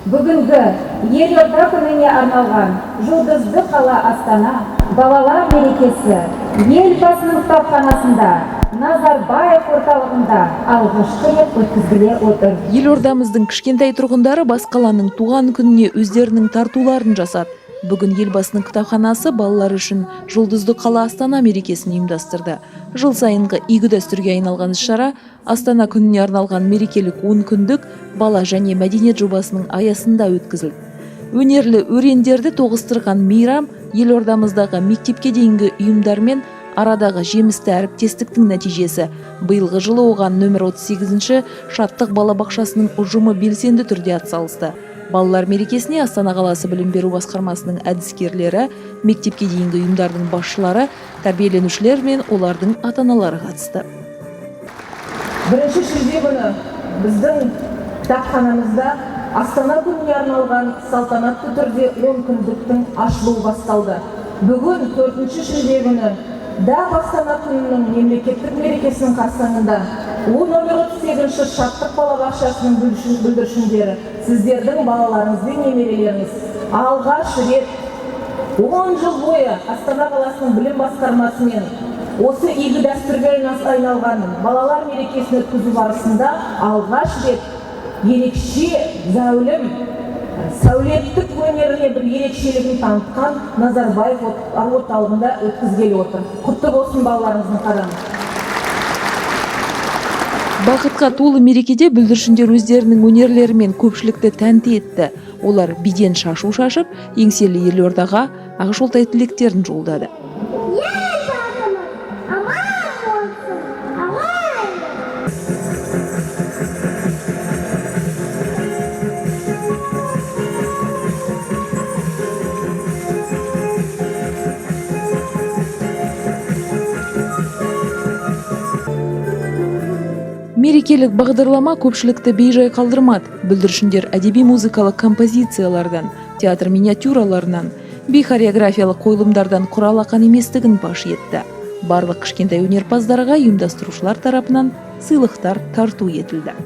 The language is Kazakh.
Бүгінгі Елорда күніне арналған «Жұлдызды қала Астана» балалар мерекесі Елбасының кітапханасында, Назарбаев орталығында алғашқы рет өткізіле отыр. Елордамыздың кішкентай тұрғындары бас қаланың туған күніне өздерінің тартуларын жасады. Бүгін Елбасының кітапханасы балалар үшін «Жұлдызды қала Астана» мерекесін ұйымдастырды. Жыл сайынғы игі дәстүрге айналған іс-шара Астана күніне арналған мерекелік 10 күндік бала және мәдениет жобасының аясында өткізілді. Өнерлі өрендерді тоғыстырған мейрам елордамыздағы мектепке дейінгі ұйымдармен арадағы жемісті әріптестіктің нәтижесі. Биылғы жылы оған нөмір 38-ші Шаттық балабақшасының ұжымы белсенді түрде атсалысты. Балалар мерекесіне Астана қаласы білім беру басқармасының әдіскерлері, мектепке дейінгі ұйымдардың басшылары, тәрбиеленушілер мен олардың ата аналары қатысты. 1 шілде күні біздің кітапханамызда Астана күніне арналған салтанатты түрде 10 күндіктің ашылуы басталды. Бүгін, 4 шілде күні, дәп Астана күнінің мемлекеттік мерекесінің қарсаңында номер 38-ші Шаттық балабақшасының бүлдіршіндері, сіздердің балаларыңыз бен немерелеріңіз алғаш рет 10 жыл бойы Астана қаласының білім басқармасымен осы игі дәстүрге айналған балалар мерекесін өткізу барысында алғаш рет ерекше зәулім сәулеттік өнеріне бір ерекшелігін танытқан Назарбаев орталығында өткізгелі отыр. Құтты болсын балаларымыздың қадамы! Бақытқа толы мерекеде бүлдіршіндер өздерінің өнерлерімен көпшілікті тәнті етті. Олар биден шашу шашып, еңселі елордаға ақжолтай тілектерін жолдады. Елбасымыз аман болсын, ағайын! Мерекелік бағдарлама көпшілікті бейжай қалдырмады. Бүлдіршіндер әдеби музыкалық композициялардан, театр миниатюраларынан, би хореографиялық қойылымдардан құралақан еместігін паш етті. Барлық кішкентай өнерпаздарға ұйымдастырушылар тарапынан сыйлықтар тарту етілді.